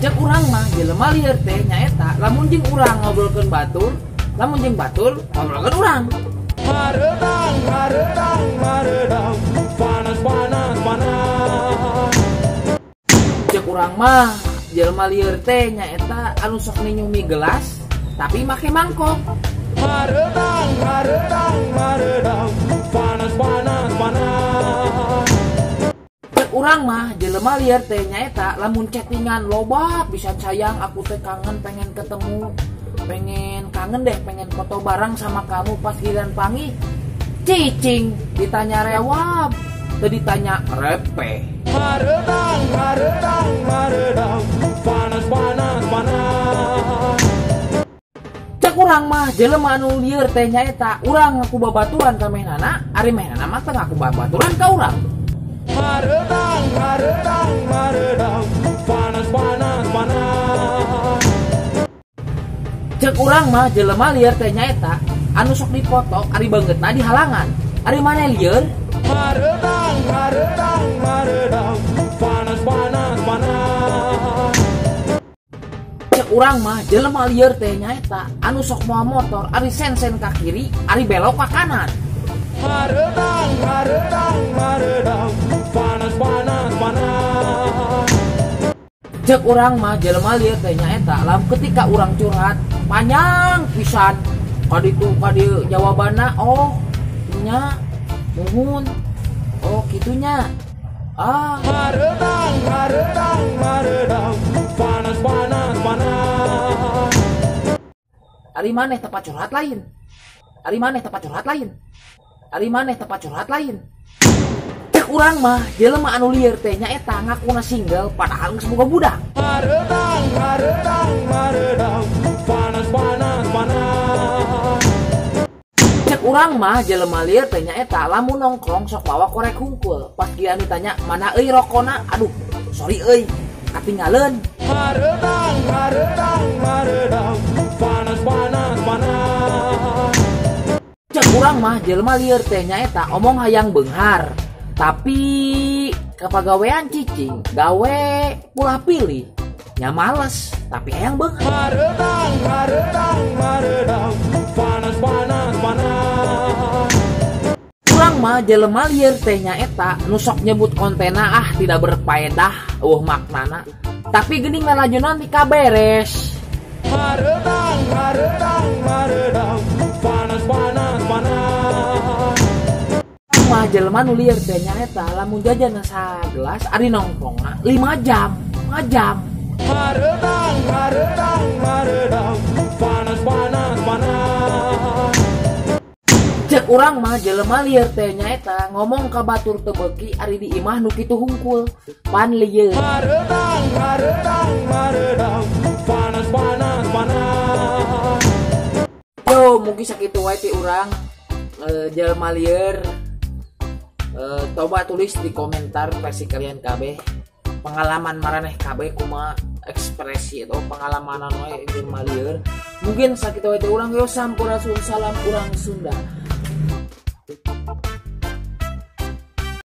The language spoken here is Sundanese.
Cek urang mah jelema lieur teh nyaeta lamun jeung urang ngobrolkeun batur, lamun jeung batur ngobrolkeun urang. Hareudang hareudang hareudang panas panas panas. Cek urang mah jelema lieur teh nyaeta anu sok ninyumi gelas tapi make mangkok. Hareudang hareudang hareudang panas panas panas. Cek urang mah jelema lieur teh nyaeta lamun chattingan loba pisan sayang aku teh kangen pengen ketemu, pengen kangen deh pengen foto bareng sama kamu pas giliran pangi cicing ditanya rewab teu ditanya repeh. Hareudang hareudang hareudang panas panas panas. Cek urang mah jelema anu lieur teh nyaeta urang ngaku babaturan ka mehnana, ari mehnana mah teu ngaku babaturan ka urang. Hareudang hareudang hareudang panas panas panas. Cek urang mah jelema lieur teh nyaeta anu sok dipoto ari beungeutna di halangan, ari maneh lieur. Hareudang hareudang hareudang panas panas panas. Cek urang mah jelema lieur teh nyaeta anu sok moal motor ari sen-sen ka kiri ari belok ka kanan. Hareudang hareudang hareudang panas panas panas. Cek urang mah jelema lieur teh nyaeta lam ketika urang curhat panjang pisan kaditu kadieu jawabanna oh nya muhun oh kitunya ah. Hareudang hareudang hareudang panas panas panas. Ari maneh tempat curhat lain, ari maneh tempat curhat lain, ari maneh tempat curhat lain. Cek urang mah jelema anu lieur teh nyaeta ngakuna single padahal geus boga budak. Hareudang hareudang hareudang panas panas panas. Cek urang mah jelema lieur teh nyaeta lamun nongkrong sok bawa korek hungkul, pas giliran ditanya mana euy rokona, aduh sorry euy katinggaleun. Hareudang hareudang hareudang panas panas panas. Cek urang mah jelema lieur teh nyaeta omong hayang beunghar tapi kapagawean cicing gawe pulah pilih nya males tapi hayang beunghar. Hareudang hareudang hareudang panas panas panas. Urang mah jelema lieur teh nyaeta nu sok nyebut kontena ah tidak berfaedah eueuh maknana tapi geuning lalajonan ti kaberes. Hareudang hareudang hareudang panas panas panas. Mah jelema nu lieur teh nyaeta lamun jajan sagelas ari nongkrongna 5 jam, 5 jam. Hareudang hareudang hareudang panas panas panas. Cek urang mah jelema lieur teh nyaeta ngomong ka batur teu beuki ari di imah nu kitu hungkul pan lieur. Hareudang hareudang hareudang panas panas panas. Yo mungkin sakitu wae ti urang jelema lieur. Coba tulis di komentar versi kalian kabeh pengalaman maraneh kabeh kumaha ekspresi atau pengalaman wae jelema lieur. Mungkin sakitu wae ti urang. Yo sampurasun, salam urang Sunda.